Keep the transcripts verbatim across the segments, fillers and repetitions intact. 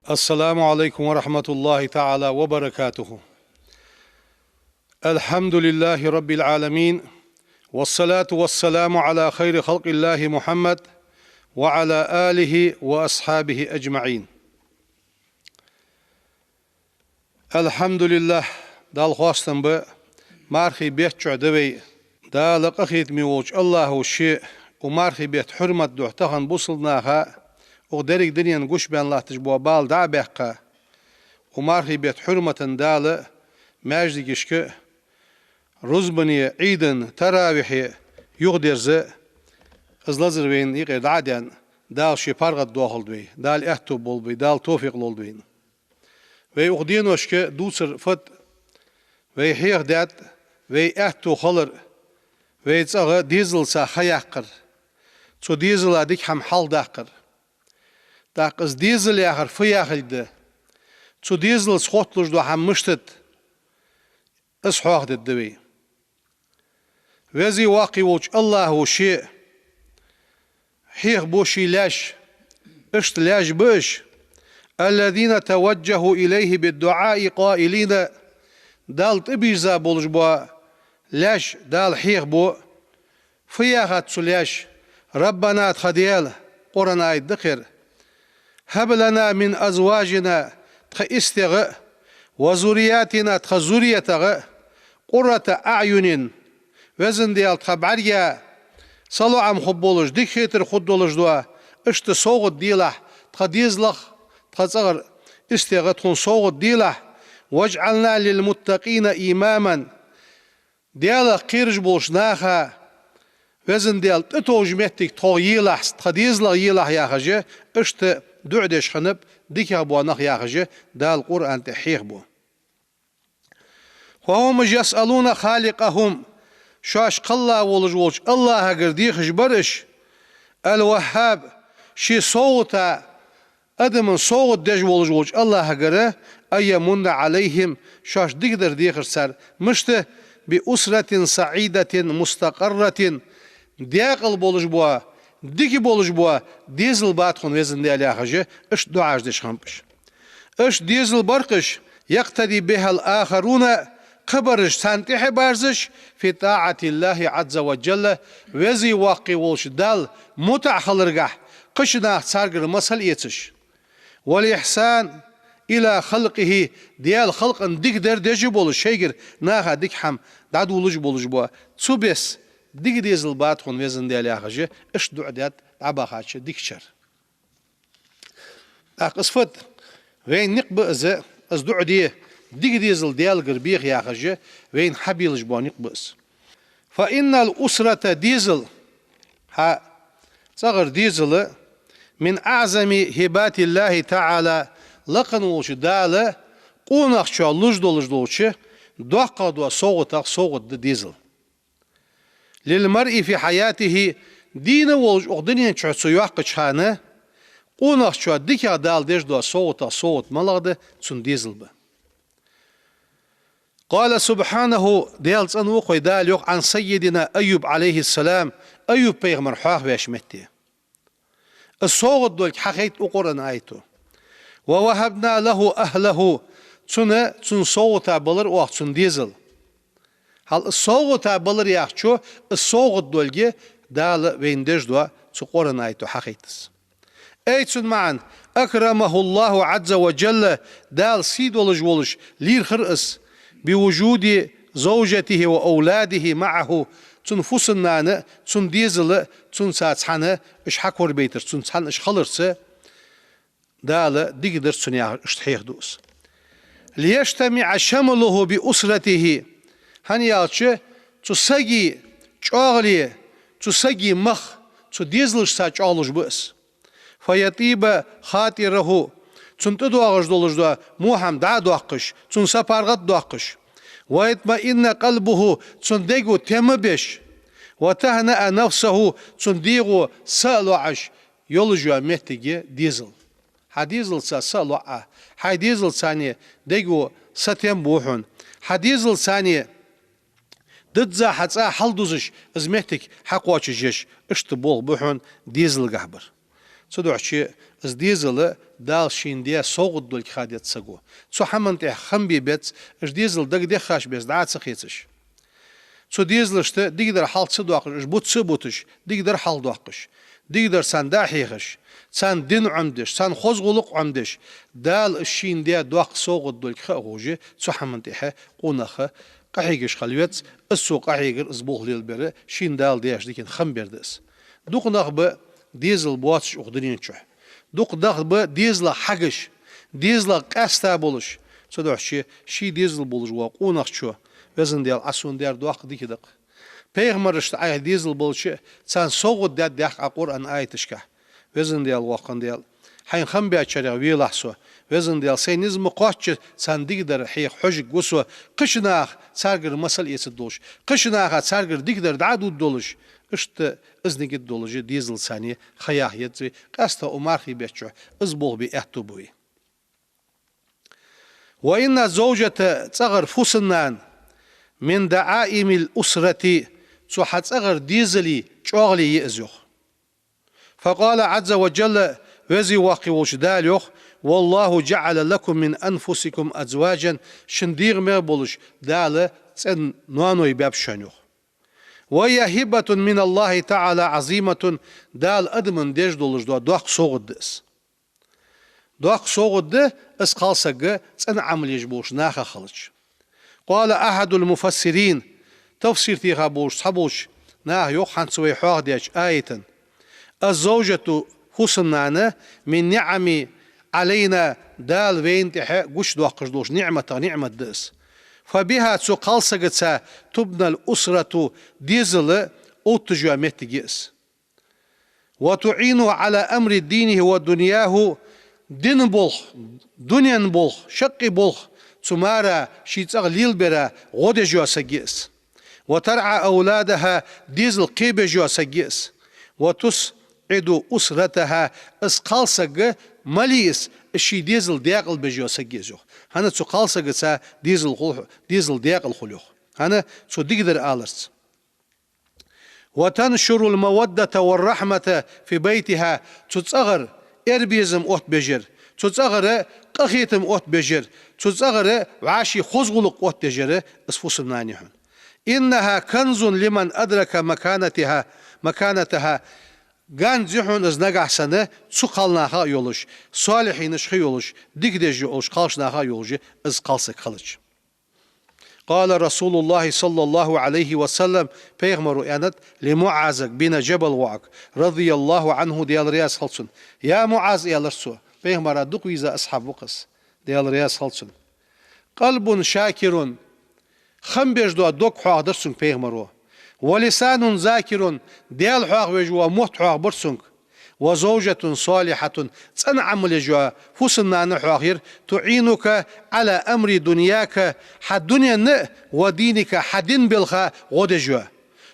السلام عليكم ورحمة الله تعالى وبركاته. الحمد لله رب العالمين، والصلاة والسلام على خير خلق الله محمد وعلى آله وأصحابه أجمعين. الحمد لله, Далла хоастам ба, мархий бетта чу да вай. Дала, къахетаме волча АллахӀа, ший укх мархий бетта хьурмата духьа тахан бусалба наха, укх деррига дунен гуш баьнна латташ бола бала дӀа а баьккха, укх мархий бетта хьурмата Дала маьждигашка рузбане, Ӏийда, таравихье юхадерза, из лазар вайна юкъера дӀа а даьнна, Дала ший паргӀата доахалда вай, Дала аьттув болба вай, Дала товфикъ лолда вайна. Вай укх деношка дувцар фуд? Вай хьехадаьд вай аьттув хилар, вай цӀагӀа дезалца ха яккхар, цу дезала дика хӀама хьалхадаккхар. ТӀаккха из дезал яхар фу яхилга да? Цу дезалца хотталуш дола хӀама мишта да? Из хьоахадергда вай. Веза-воккха волча АллахӀа ший хьехабу ший лаьш, иштта лаьш ба уж: الذين توجهوا إليه بالدعاء قائلين, Далла тӀабийрза болаш бола лаьш Далла хьехабу. Фу яхад цу лаьша? ربنا, тха Даьла, Къуръан аят да-кх ер, هب لنا من أزواجنا, тха истегӀа а, وذرياتنا, тха зурриятагӀа а, قرة أعين, Веза Даьла, тха бӀарга салоӀам хургболаш, дика хетар хургдолаш дола, иштта совгӀат делахь тха дезалах, тха цӀагӀара истегӀа тхона совгӀат делахь, واجعلنا للمتقين إماما, Даьлах кхераш болча наха, Веза Даьла, тӀатовжа моттиг тхох елахь, тха дезалах елахь, яхаш, иштта дуӀа деш хиннаб дикагӀа бола нах, яхаш, Дала Къуръан тӀа хьехабу. فهم يسألون خالقهم, шоаш кхелла волаш волча АллахӀагара дехаш бар уж, الوهاب, ший совгӀата, адамашта совгӀат деш волаш волча АллахӀагара, أن يمن عليهم, шоашта дикадар дехар цар. Мишта? بأسرة سعيدة مستقرة, даькъала болаш бола, дика болаш бола дезал ба тхона, Веза Даьла, яхаш, иштта дуӀаш деш хиннаб уж. Иштта дезал бар-кх уж, يقتدي بها الآخرون, кхыбараш царна тӀехьа баьрзаш, في طاعة الله عز وجل, Веза-воккха волча Далла мутӀахьа хиларгахь, кхыча наха царгара масал эцаш. والإحسان إلى خلقه, Даьла халкъа дикадар деш а болаш, шоайгара наха дика хӀама дӀадувлаш болаш бола, цу беса дика дезал ба тхона, Веза Даьла, яхаш, иштта дуӀа даьд дӀабахача дикачар. ТӀаккха из фуд? Вайна никъ ба из, из дуӀа де, дика дезал Даьлагара беха, яхаш, вайна хьабелаш бола никъ ба из. فإن الأسرة, дезал, хьа цӀагӀара дезал, من أعظم هبات الله تعالى, лакха волча Дала къонахчоа луш долаш долча доккхагӀа дола совгӀатех совгӀат да дезал. للمرء في حياته, дийна волаш укх дунен чу цо йоаккхача хана, къонахчоа дикагӀа Дала деш дола совгӀатех совгӀат малагӀа да? Цун дезал ба. قال سبحانه, Даьла цӀена ва-кх вай, Дала йоах, عن سيدنا أيوب عليه السلام, Айюб-пайхамар хьоахавеш метте. Из совгӀат долга хьахайт укх Къуръан аято. ووهبنا له أهله, цунна, цунна совгӀата балар оаха цун дезал. Хьал из совгӀата балар яхачо, из совгӀат долга Дала вайна деш дола цу Къуръан аято хьахайт из. أي, цун маӀан: أكرمه الله عز وجل, Дала сий долаш волаш лийрхар из, بوجود زوجته وأولاده معه, цун фусам-нана а, цун дезал а, цунца цхьана уж хьакорабайтар, цунца цхьана уж хиларца, Дала дикадар цунна, яхаш, иштта хьехаду из. ليجتمع شمله بأسرته, хӀана аьлча, цу сага чӀоагӀал, цу сага мах цу дезалашца чӀоагӀлуш ба из. فيطيب خاطره, цунна тӀадоагӀаш долаш дола во хӀама дӀа а доаккхаш, цунна сапаргӀата доаккхаш. ويطمئن قلبه, цун дега тем а беш. وتهنأ نفسه, цун дегӀо са а лоӀаш йолаш йола моттиг я дезал. Хьа дезалца са а лоӀа, хьай дезалца дега сатем бу хьона, хьа дезалца дизза хьа цӀа хьалдузаш, из моттиг хьакхоачашъеш, иштта болх ба хьона дезалгахьа бар. Цудухьа из дезал Дала шийна даь совгӀат долга ха деза саго. Цу хӀаман тӀехьа хам бе беза, из дезал дага деххаш беза дӀа а ца хецаш. Цу дезалашта дикадар хьалха ца доаккхаш, из бутт ца буташ, дикадар хьалха доаккхаш, дикадар царна дӀа а хьехаш, царна дин Ӏомадеш, царна хоза гӀулакх Ӏомадеш, Дала из шийна даь доккха совгӀат долга ха а ховш, цу хӀаман тӀехьа къонах къахьегаш хила веза, из цо къахьегар, из болх лелабар, шийна Дала даьча дикан хам бер да из. Дукха нах ба дезал боацаш укх дунен чу. Дукха нах ба дезалах хьегаш, дезалах къаьста болаш. Цудухьа ший дезал болаш вола къонахчо: «Везан Даьла, Ӏа сона даьр доккха дика да-кх». Пайхамарашта Ӏайха дезал болча, царна совгӀат даьд, йоах Ӏа Къуръан аяташка. «Везан Даьла, воккха Даьла, Хьайна хам баьчарех велахь со. Везан Даьла, сай низ ма кхоачча, царна дикадар хьеха хьожаргва со, кхыча наха царгара масал эцаргдолаш, кхыча наха царгара дикадар дӀа а дувргдолаш». Иштта из нигат долаш дезал царна ха яха еза вай, къаьстта укх мархий бетта чу из болх бе аьттув ба вай. «وإن الزوجة», цӀагӀара фусам-нана, «من دعائم الأسرة», цу хьа цӀагӀара дезала чӀоагӀал я из, йоах. «فقال عز وجل», Веза-Воккха волча Дала йоах: «والله جعل لكم من أنفسكم أزواجا», шун дегӀа мегаш болаш Дала цӀен ноаной баьб шоана, йоах. «وهي هبة من الله تعالى عظيمة», Дала адамашта деш долаш дола доккха совгӀат да из. Доккха совгӀат да из кхалсаг цӀена Ӏамал еш болча наха хилча. «قال أحد المفسرين», тафсир теха болаш цхьаболча наха йоах хӀанз вай хьоахадаьча аятан: «الزوجة», фусам-нана, «من نعم علينا», Дала вайна тӀехьа гучадоаккхаш долча ниӀматех ниӀмат да из. «فبها», цу кхалсагаца, «تبنى الأسرة», дезал отташ йола моттиг я из. «وتعين على أمر دينه ودنياه», дина болх, дунен болх, шаккхе болх цу мара ший цӀагӀа лелабара гӀо деш йола саг я из. «وترعى أولادها», дезал кхебеш йола саг я из. «وتسعد أسرتها», из кхалсаг мел я из, из ший дезал даькъалбеш йола саг я из, йоах. ХӀана? Цу кхалсагаца дезал хул, дезал даькъала хул, йоах. ХӀана? Цо дикадар аларца. «وتنشر المودة والرحمة في بيتها», цу цӀагӀара эрбезам оттабеш яр, цу цӀагӀара къахетам оттабеш яр, цу цӀагӀара вӀаший хоза гӀулакх оттадеш яр из фусам-нана я хьона. «إنها كنز لمن أدرك مكانتها، مكانتها». Ганз я хьона из нагахьа санна цу кхалнаха а йолаш, солихӀинаш ха йолаш, дика деш йолаш кхалча наха а йолаш я из кхалсаг хилча. «قال رسول الله صلى الله عليه وسلم», Пайхамаро аьннад МуӀаз бин Джабал воӀага, رضي الله عنه, Даьла раьза хилва цунна: «يا معاذ», аьлар цо, Пайхамара дукха вийза асхьаб ва-кх из, Даьла раьза хилва цунна. «قلب شاكر», хам беш дола дог хьоахадаьр цунга Пайхамаро. «ولسان ذاكر», Даьла хьоахавеш вола мотт хьоахабир цунга. «وزوجة صالحة», цӀена Ӏамал еш йола фусам-нана хьоахайир, «تعينك على أمر دنياك», хьа дунен а, «ودينك», хьа дина балха гӀо деш йола.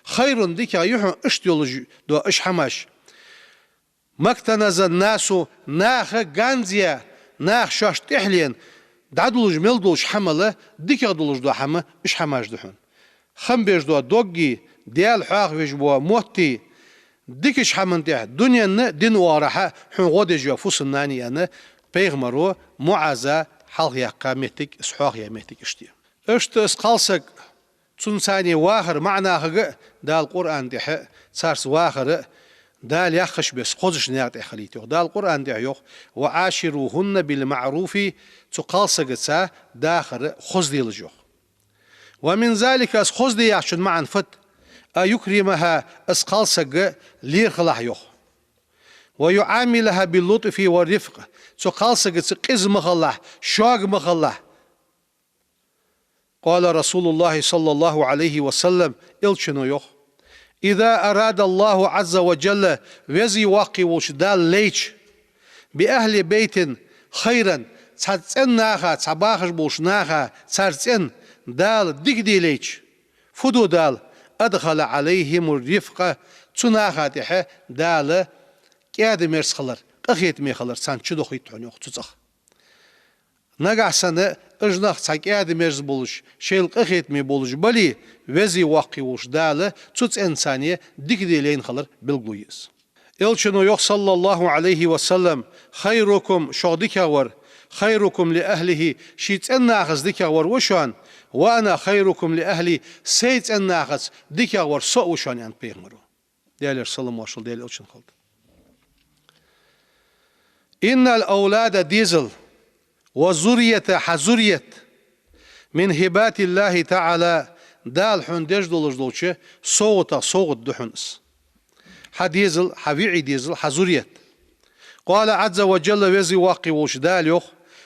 «خير», дикагӀа я хьона иштта йолаш дола уж хӀамаш. «ما اكتنز الناس», наха ганз яь, наха шоашта тӀехьленна дӀадолаш мел долча хӀамал дикагӀа долаш дола хӀама уж хӀамаш да хьона. Хам беш дола догги, Даьла хьоахавеш бола мотти, дикача хӀаман тӀехьа дунен а, дина оагӀорахьа хьона гӀо деш йола фусам-нани, аьнна, Пайхамаро МуӀаза хьалхаяьккха моттиг, из хьоахаяь моттиг иштта я. Иштта из кхалсаг, цунца вахар маӀа нахага а Дала Къуръан тӀехьа, царца вахар а Дала яххача беса хозача наькъа тӀа хилийта йоах. Дала Къуръан тӀехьа йоах: «وعاشروهن بالمعروف», цу кхалсагаца дахар хоза делаш, йоах. «ومن ذلك», из хоза де яхачун маӀан фуд: «أن يكرمها», из кхалсаг лоархӀалахь, йоах. «ويعاملها باللطف والرفق», цу кхалсагаца къиза ма хилалахь, шога ма хилалахь. «قال رسول الله صلى الله عليه وسلم», Элчано йоах: «إذا أراد الله عز وجل», Веза-Воккха волча Дала лайча, «بأهل بيت خيرا», цхьа цӀен наха, цхьа бахаш болча наха, цар цӀен Дала дика де лайча, фу ду Дала? «أدخل عليهم الرفق», цу наха тӀехьа Дала кӀаьда-мерза хилар, къахетаме хилар царна чудохийт хьона, йоах, цу цӀагӀа. Нагахьа санна уж нах цхьа кӀаьда-мерза болаш, шоайла къахетаме болаш бале, Веза-Воккха волча Дала цу цӀенца дика де лайна хилар белгало я из. Элчано йоах, صلى الله عليه وسلم: خيركم, шух дикагӀвар, خيركم لأهله, ший цӀен нахаца дикагӀвар ва шоана, وأنا خيركم لأهلي, сай цӀен нахаца дикагӀвар со а ва шоана, аьннад пайхамаро. Даьлера салам-моаршал Даьла Элчана хилда. إن الأولاد, дезал, والذرية, хьа зуррият, من هبات الله تعالى, Дала хьона деш долаш долча совгӀатех совгӀат да хьона из. Хьа дезал, хьа виӀий дезал, хьа зуррият. قال عز وجل, Веза-Воккха волча Дала йоах: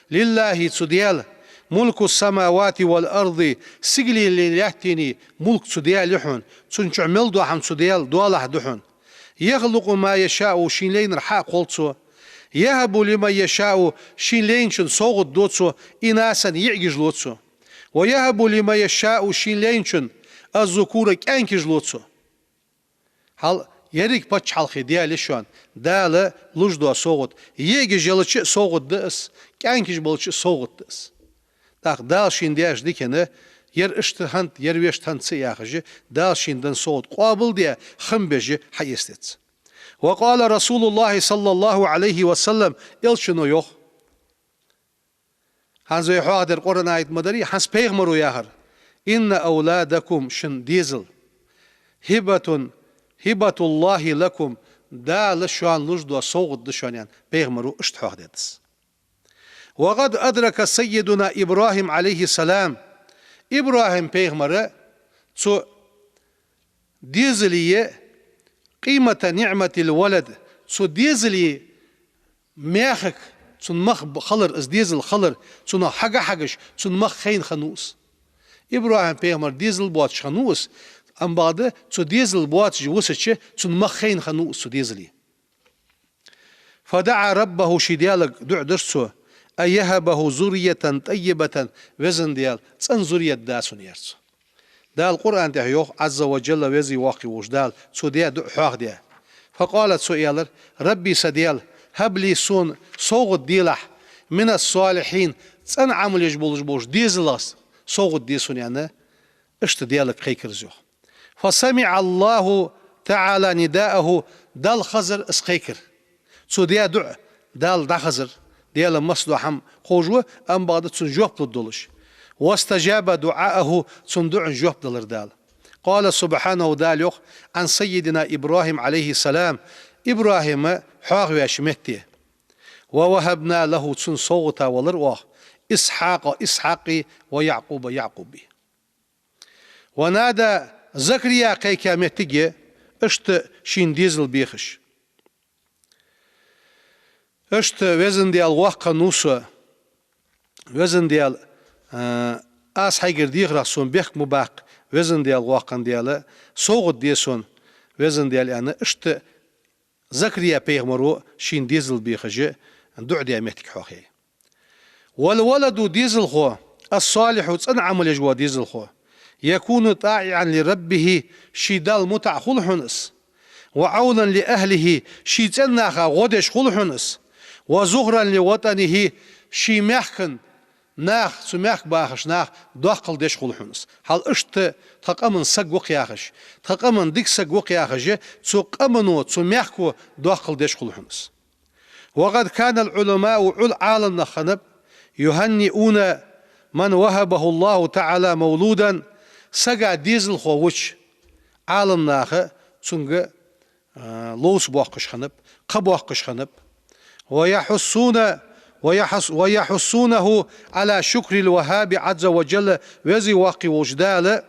لله, цу Даьла, ملك السماوات والأرض, сигаленеи лаьттанеи мулк цу Даьла я хьона, цун чу мел дола хӀама цу Даьла долахь да хьона. يخلق ما يشاء, шийна лайнар хьакхолл цо. يهب لمن يشاء, шийна лайначунна совгӀат ду цо, إناثا, йиӀигаш лу цо. ويهب لمن يشاء, шийна лайначунна, الذكور, кӀаьнкаш лу цо. Хьал еррига паччахьалкхе Даьла я шоана, Дала луш дола совгӀат, йиӀигаш ялча а совгӀат да из, кӀаьнкаш балча а совгӀат да из. ТӀаккха Дала шийна деш диканна, ер иштта хӀанз, ер вешта хӀанз ца яхаш, Дала шийна денна совгӀат къоабалде, хам беш хьаэца деза. وقال رسول الله صلى الله عليه وسلم, Элчано йоах. ХӀанз вай хьоахадер Къуръан аят ма дарий, хӀанз пайхамаро яхар: إن أولادكم, шун дезал, هبة، هبة الله لكم, Дала шоана луш дола совгӀат да шоана, аьнна, пайхамаро иштта хьоахадаьд из. وقد أدرك سيدنا إبراهيم عليه السلام, ИбрахӀим пайхамара цу дезала قيمة نعمة الولد, цу дезала маьхага, цун мах б-, хилар, из дезал хилар, цунах хьага-хьагаш, цун мах хайна хиннав из. ИбрахӀим пайхамар дезал боацаш хиннав из, амма бакъда цу дезал боацаш висача, цун мах хайна хиннав из цу дезала. فدعا ربه, ший Даьлага дуӀа дир цо, أن يهبه ذرية طيبة, Веза Даьла, цӀена зуррият да цунна, аьлар цо. Дала Къуръан тӀа йоах, عز وجل, Веза-Воккха волча Дала, цо даь дуӀа хьоахадаь. فقال, цо аьлар: رب, са Даьла, هب لي, сона совгӀат делахь, من الصالحين, цӀена Ӏамал еш болаш болча дезалах совгӀат де сона, аьнна, иштта Даьлага кхайкар из, йоах. فسمع الله تعالى نداءه, Далла хезар из кхайкар. Цо даь дуӀа Далла дӀахазар, Даьла массадола хӀама ховш ва, амма бакъда цунна жоп лургдолаш. واستجاب دعاءه, цун дуӀанна жоп делар Дала. قال سبحانه, Дала йоах, عن سيدنا إبراهيم عليه السلام, ИбрахӀима хьоахаваьча метте: ووهبنا له, цунна совгӀата велар оаха, إسحاق, Исхьакъи, ويعقوب, Якъуби. ونادى زكريا, кхайка моттиг я, иштта шийна дезал бехаш. Иштта, Веза Даьла, воккха хиннав со, Веза Даьла, а, аз хьайгара дехарах сона бехк ма баккха, Веза Даьла, воккха Даьла, совгӀат де сона, Веза Даьла, аьнна, иштта Закария пайхамаро шийна дезал бехаш дуӀа даь моттиг хьоахаяьй. والولد, дезалхо, الصالح, цӀена Ӏамал еш вола дезалхо, يكون طائعا لربه, ший Далла мутӀахьа хул хьона из, وعونا لأهله, ший цӀен наха гӀо деш хул хьона из, وذخرا لوطنه, ший мехка нах, цу мехка бахаш нах доккхал деш хул хьона из. Хьал иштта тха къаман саг ва-кх яхаш, тха къаман дика саг ва-кх яхаш, цу къамано, цу мехко доккхал деш хул хьона из. وقد كان العلماء, Ӏул-, Ӏаламнах хиннаб, يهنئون من وهبه الله تعالى مولودا, сага дезалхо вича, Ӏаламнаха цунга а, ловца боаккхаш хиннаб, кхаъ боаккхаш хиннаб. ويحثون، ويحث-، ويحثونه على شكر الوهاب عز وجل, Веза Воккха волча Дала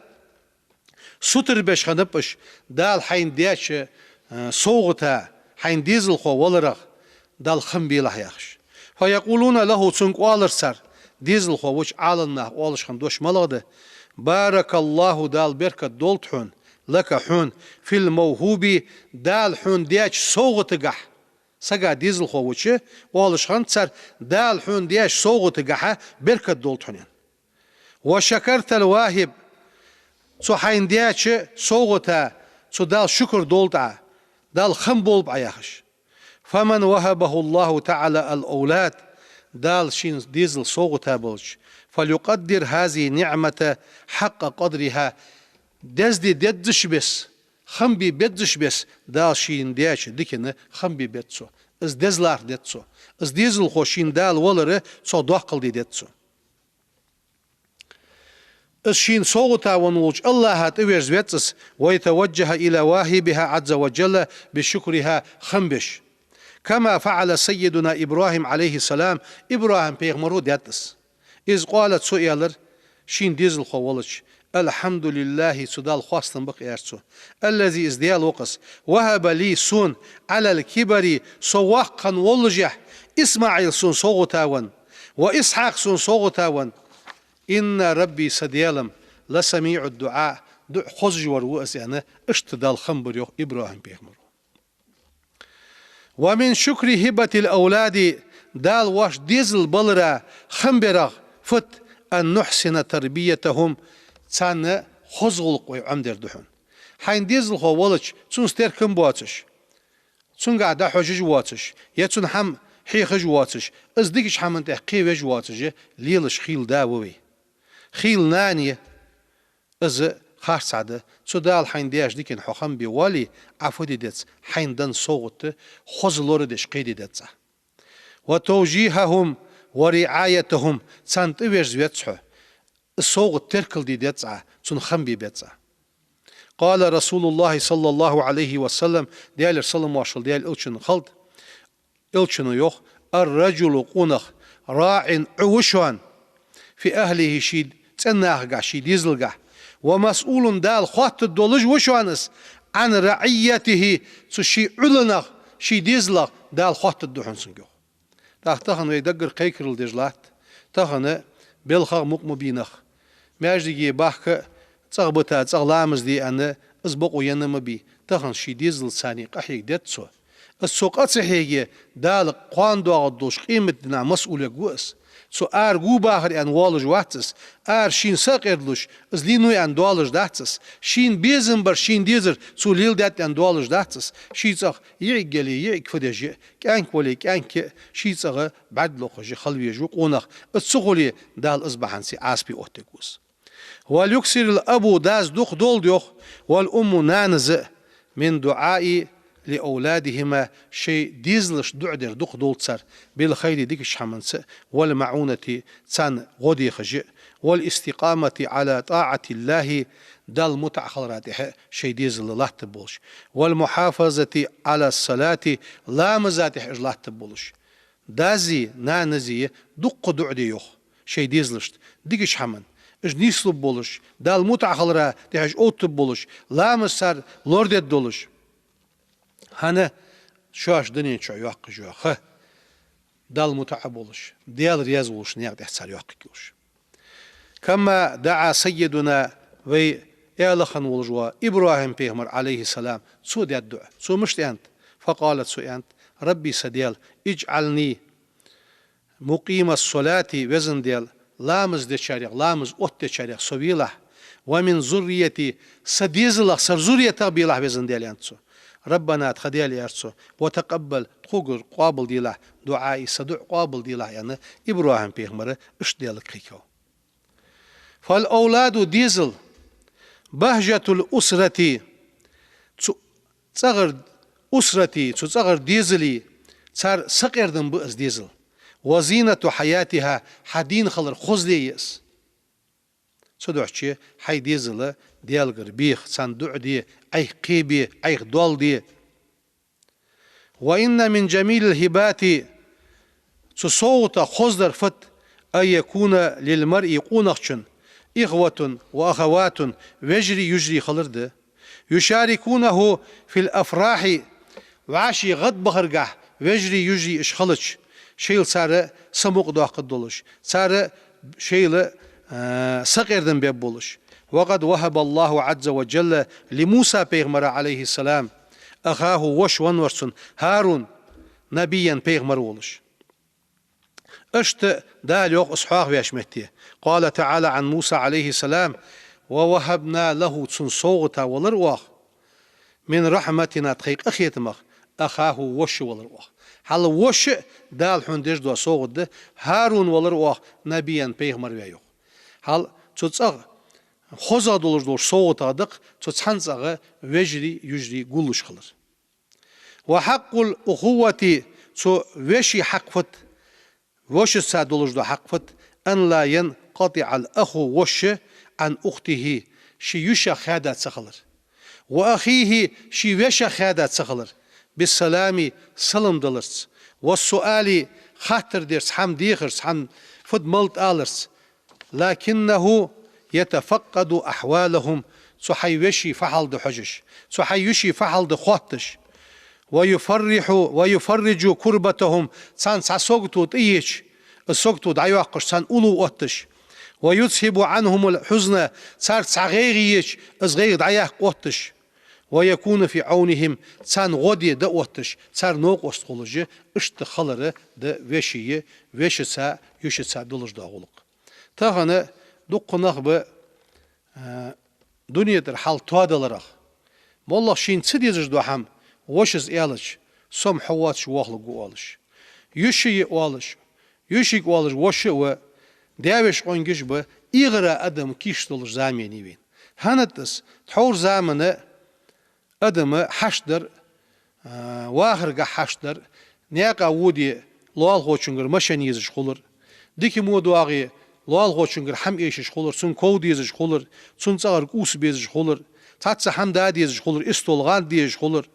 сутара беш хиннаб уж, Дала хьайна деча, а, совгӀата, хьайна дезалхо валарах Далла хам белахь яхаш. فيقولون له, цунга оалар цар, дезалхо вича Ӏаламнаха оалаш хинна дош малагӀа да: بارك الله, Дала беркат долда хьона, لك, хьона, في الموهوب, Дала хьона деча совгӀатагахь. Сага дезалхо вича, оалаш хиннад цар, Дала хьона деча совгӀатагахьа беркат долда хьона, аьнна. وشكرت الواهب, цу хьайна деча совгӀата, цу Далла шукар долда Ӏа, Далла хам болба Ӏа яхаш. فمن وهبه الله تعالى الأولاد, Дала шийна дезал совгӀата белча, فليقدر هذه النعمة حق قدرها, дезде дезача беса, хам бе беззача беса Дала шийна деча дикана хам бе беза цо. Из дезалах деза цо. Из дезалхо шийна Дала валар цох доккхал де деза цо. Из шийна совгӀата венна волча АллахӀа тӀаверза веза из, ويتوجه إلى واهبها عز وجل بالشكر, хам беш. كما فعل سيدنا إبراهيم عليه السلام, ИбрахӀим-пайхамара даьд из. إذ قال, цо аьлар, шийна дезалхо волча: الحمد لله, цу Далла хоастам ба-кх, аьлар цо, الذي, из Даьла ва-кх из, وهب لي, сона, على الكبر, со воккха хинна воллашехь, إسماعيل, сона совгӀата венна, وإسحاق, сона совгӀата венна, إن ربي, са Даьла-м, لسميع الدعاء, дуӀа хозаш вар ва из, аьнна, иштта Далла хам бир, йоах, ИбрахӀим-пайхамара. ومن شكر هبة الأولاد, Дала вайна дезал балара хам барах фуд, أن نحسن تربيتهم, царна хоза гӀулакх вай Ӏомадар да хьона. Хьайна дезалхо волча, цунца теркам боацаш, цунгахьа дӀахьожаш воацаш, е цунна хӀама хьехаш воацаш, из дикача хӀаман тӀа кхевеш воацаш лелаш хийла да ва вай. Хийла нана я. Из харцахьа да, цу Дала хьайна деча дикана хьо хам бе воале, Ӏа фу де деза, хьайна денна совгӀат хоза лорадеш кхеде деза Ӏа. وتوجيههم ورعايتهم, царна тӀаверза веза хьо. Из совгӀат теркалде деза Ӏа, цунна хам бе беза Ӏа. قال رسول الله صلى الله عليه وسلم, Даьлера салам-моаршал Даьла Элчанна хилда, Элчано йоах: الرجل, къонах, راع, Ӏу ва шоана, في أهله, ший цӀен нахагахьа, ший дезалгахьа, ومسؤول, Дала хоаттаргдолаш ва шоана из, عن رعيته, цу ший Ӏуланах, ший дезалах Дала хоаттаргда хьона цунга, йоах. ТӀаккха тахан вай даггара кхайкарал деш латт, тахан белхах мукъа ма бий нах. Маьждиге бахка, цӀагӀа бита, цӀагӀа ламаз де аьнна, из бокъо енна ма бий. Тахан ший дезалца къахьега деза цо. Из цо къа ца хьеге, Дала кхоана доагӀаргдолча къематдийнахьа масъул ва из. Цо ара гу бахар аьнна воалаш вац из. Ара шийна са а къердалуш, из лийннув аьнна доалаш дац из. Шийна безам бар шийна дезар цо леладаьд аьнна доалаш дац из. Ший цӀагӀа йиӀиг яле йиӀиг фу деш я, кӀаьнк вале кӀаьнк я, ший цӀагӀа бӀарг лохаш я, хила везаш ва къонах. Из ца хуле, Дала из бахьанца Ӏазапе оттаргва из. وليكثر الأب, дас дукха долда, йоах, والأم, нанас а, من الدعاء لأولادهما, шоай дезалашта дуӀа дар дукха долда цар, بالخير, дикача хӀаманца, والمعونة, царна гӀо дехаш а, والاستقامة على طاعة الله, Далла мутӀахьа хилара тӀехьа шоай дезал латтаргболаш, والمحافظة على الصلاة, ламаза тӀехьа уж латтаргболаш. Даси нанаси дуккха дуӀа де, йоах, шоай дезалашта дикача хӀаман, уж нийслургболаш, Далла мутӀахьа хилара тӀехьа уж оттаргболаш, ламаз цар лорадергдолаш. ХӀана? Шоаш дунен чу йоаккхаш йола ха Далла мутӀахьа болаш, Даьла раьза волаш наькъа тӀа цар йоаккхаргйолаш. كما دعا سيدنا, вай аьла хинна волаш вола ИбрахӀим-пайхамар, عليه السلام, цо даьд дуӀа. Цо мишта аьннад? فقال, цо аьннад: رب, са Даьла, اجعلني مقيم الصلاة, везан Даьла, ламаз дечарех, ламаз оттадечарех со велахь, ومن ذريتي, са дезалах, са зурриятах белахь, везан Даьла, аьннад цо. ربنا, тха Даьла, аьлар цо, وتقبل, тхогара къоабалделахь, دعائي, са дуӀа къоабалделахь, аьнна, ИбрахӀим-пайхамара иштта Даьлага кхайкав. فالأولاد, дезал, بهجة الأسرة, цу цӀагӀара أسرة, цу цӀагӀара дезала, цар сакъердам ба из дезал. وزينة حياتها, хьа дийна хилар хозле я из. Цудухьа хьай дезал Даьлагара беха, царна дуӀа де, Ӏайха кхебе, Ӏайха доал де. وإن من جميل الهبات, цу совгӀатех хоздар фуд, أن يكون للمرء, къонахчун, إخوة وأخوات, вежарий, йижарий хилар да. يشاركونه في الأفراح, вӀаший гӀадбахаргахь вежарий, йижарий уж хилча, шоайла цар са мукъадоаккхаргдолаш, цар шоайла, а, сакъердам бергболаш. وقد وهب الله عز وجل لموسى, пайхамара, عليه السلام, أخاه, воша венна вар цун, هارون, نبيا, пайхамар волаш. Иштта Дала йоах из хьоахавеча метте. قال تعالى عن موسى عليه السلام: ووهبنا له, цунна совгӀата валар оаха, من رحمتنا, тхоай къахетамах, أخاه, воша валар оаха. Хьал воша Дала хьона деш дола совгӀат да, هارون валар оаха, نبيا, пайхамар ваь, йоах. Хьал цу цӀагӀа хозагӀа долаш долча совгӀатех да-кх цу цхьан цӀагӀа вежарий, йижарий гуллуш хилар. وحق الأخوة, цу веший хьакъ фуд, вешийца долаш дола хьакъ фуд, أن لا ينقطع الأخ, воша, عن أخته, ший йишех хаьда ца хилар. وأخيه, ший вешех хаьда ца хилар. بالسلام, салам даларца. والسؤال, хаттар дарца, хӀама дехарца, хӀама фуд-малад аларца. لكنه يتفقد أحوالهم, цу хьай веший фу хьал да хьожаш, цу хьай йиший фу хьал да хоатташ. ويفرح، ويفرج كربتهم, царна цхьа сагото тӀаеча, из сагото дӀайоаккхаш, царна уллув отташ. ويذهب عنهم الحزن, царца цхьа гӀайгӀа еча, из гӀайгӀа дӀаяккха отташ. ويكون في عونهم, царна гӀо де дӀаотташ, цар новкъост хулаш, иштта хилар да веший, вешийца, йишийца долаш дола гӀулакх. Тахан дукха нах ба, а, дунен тӀара хьал тоадаларах. МоллагӀа шийна ца дезаш дола хӀама вошас аьлча, со-м хьо воацаш вохалургва оалаш, йиша я оалаш, йишийга оалаш воша а ва, даь-веший къонгаш а ба, эгӀара адам кийчдолаш зама я вайна. ХӀана аьлча, тхьовра заман адам хьашт дар, а, вахаргахьа хьашт дар, наькъа воде лоалахочунгара машен езаш хулар, дика мо доагӀе лоалахочунгара хӀама эшаш хулар, цунна ков дезаш хулар, цун цӀагӀара кӀувс безаш хулар, цхьацца хӀама да дезаш хулар, истол, гӀанд дезаш хулар.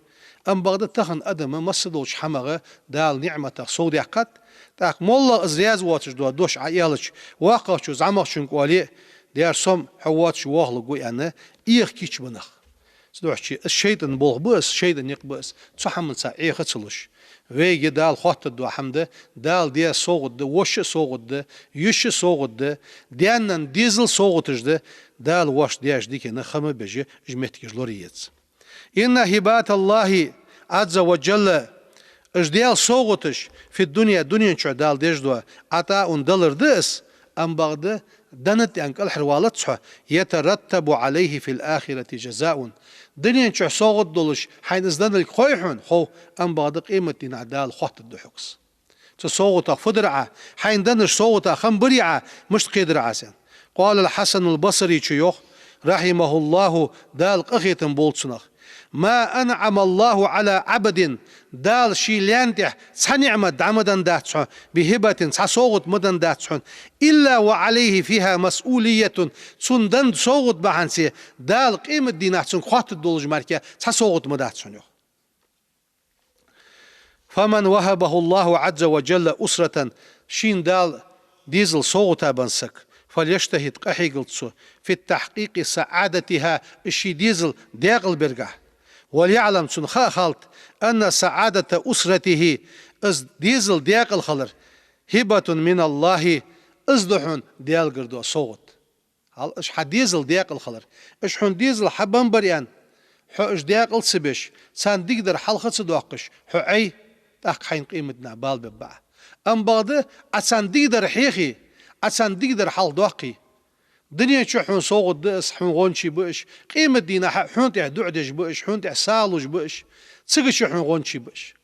Амма бакъда тахан адам массадолча хӀамах, Дала ниӀматах совдаьккхад, тӀаккха моллагӀа из раьза воацаш дола дош Ӏа аьлча, воккхагӀчо зӀамагӀчунга оале а, дера со-м хьо воацаш вохалургва аьнна, эхь кийчбеннаб. Цудухьа из шайтӀан болх ба из, шайтӀан никъ ба из, цу хӀаманца Ӏеха ца луш. Вайга Дала хоттадола хӀама да, Дала даь совгӀат да, воша а совгӀат да, йиша а совгӀат да, даь-наьна дезал совгӀаташ да, Дала воашта даьча дикана хам беш, уж моттигаш лораеш. إن هبات الله عز وجل, уж Даьла совгӀаташ, في الدنيا, дунен чу Дала деш дола, عطاء, далар да из, амма бакъда денна тӀа кӀалхарвалац хьо, يترتب عليه في الآخرة جزاء. Дунен чу совгӀат долаш хьайна из деннилга хов хьона, хов, амма бакъда къематдийнахьа Дала хоттаргда хьога из. Цу совгӀатах фу дир Ӏа, хьайна деннача совгӀатах хам бирий Ӏа, мишта кхедар Ӏа из аьнна. قال الحسن البصري, цо йоах, رحمه الله, Дала къахетам болба цунах: ما أنعم الله على عبد, Дала ший лаьна тӀа цхьа ниӀмат дӀа ма деннадац хьона, بهبة, цхьа совгӀат ма деннадац хьона, إلا وعليه فيها مسؤولية, цунна денна совгӀат бахьанце Дала къематдийнахьа цунга хоттаргдолаш мара цхьа совгӀат ма дац хьона, йоах. فمن وهبه الله عز وجل أسرة, шийна Дала дезал совгӀата бенна саг, فليجتهد, къахьегалда цо, في تحقيق سعادتها, из ший дезал даькъалбергахьа. وليعلم, цунна ха а халда, أن سعادة أسرته, из дезал даькъала хилар, هبة من الله, из да хьона Даьлагара дола совгӀат. Хьал, уж хьа дезал даькъала хилар, уж хьона дезал хьабеннабар аьнна, хьо уж даькъала ца беш, царна дикадар хьалха ца доаккхаш, хьо Ӏе, тӀаккха хьайна къематдийнахьа бала бергба Ӏа. Амма бакъда Ӏа царна дикадар хьехе, Ӏа царна дикадар хьалхадоаккхе, дунен чу хьона совгӀат да из, хьона гӀончий ба уж, къематдийнахьа хьона тӀа дуӀа деш ба уж, хьона тӀа сагӀа луш ба уж, цига чу хьона гӀончий ба уж.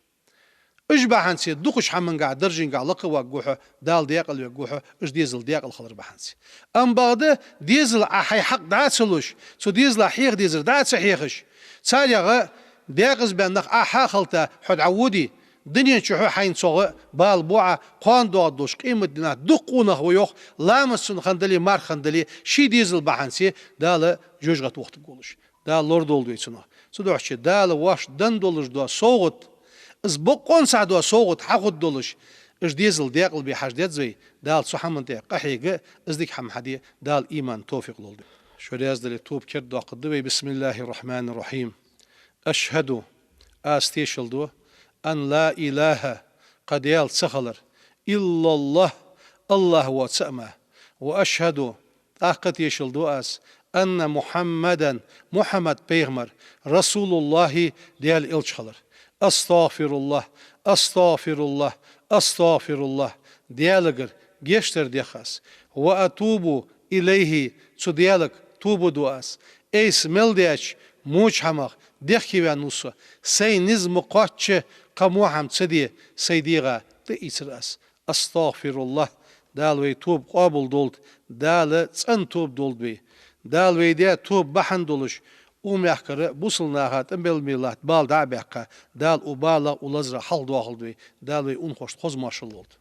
Уж бахьанце дукхача хӀамангахьа, даржангахьа лакхаваргва хьо, Дала даькъалвергва хьо, уж дезал даькъала хилар бахьанце. Амма бакъда дезала Ӏа хьай хьакъ дӀа а ца луш, цу дезала хьеха дезар дӀа а ца хьехаш, царех даькъазабаьнна нах Ӏа хьахалта хьо дӀаводе, дунен чу хьо хьайна цох бала бу Ӏа, кхоана доагӀаргдолаш къематдийнахьа дукха къонах ва, йоах, ламаз цунна хинна дале, марха хинна дале, ший дезал бахьанце Дала жожагӀате вахийтаргволаш. Дала лорадолда вай цунах. Цудухьа Дала воашта денна долаш дола совгӀат, из бокъонца дола совгӀат хьахургдолаш, уж дезал даькъалбе хьажа деза вай, Дала цу хӀаман тӀа къахьега, из дика хӀама хьаде, Дала иман, товфикъ лолда. Шо раьза дале, тоба кердадоаккхаргда вай. بسم الله الرحمن الرحيم. أشهد, аз тешал ду, أن لا إله, кхы Даьла ца хилар, إلا الله, АллахӀ воацар мара, وأشهد, тӀаккха тешал ду аз, أن محمدا, Мухьаммад пайхамар, رسول الله, Даьла элча хилар. أستغفر الله، أستغفر الله، أستغفر الله, Даьлагара гешт дар дех аз. وأتوب إليه, цу Даьлага тоба ду аз. Айса мел даьча воча хӀамах дехкеваьнна ва со. Сай низ ма кхоачча, кхы во хӀама ца де, сай дегӀа тӀаийцар аз. أستغفر الله, Дала вай тоба къоабалдолда, Дала цӀена тоба долда вай. Дала вай даь тоба бахьан долаш укх мехкара бусалба наха тӀабелла мел латта бала дӀа а баьккха, Дала укх балах, укх лазарах хьалхадоахалда вай. Дала вай унахошта хоза моаршал лолда.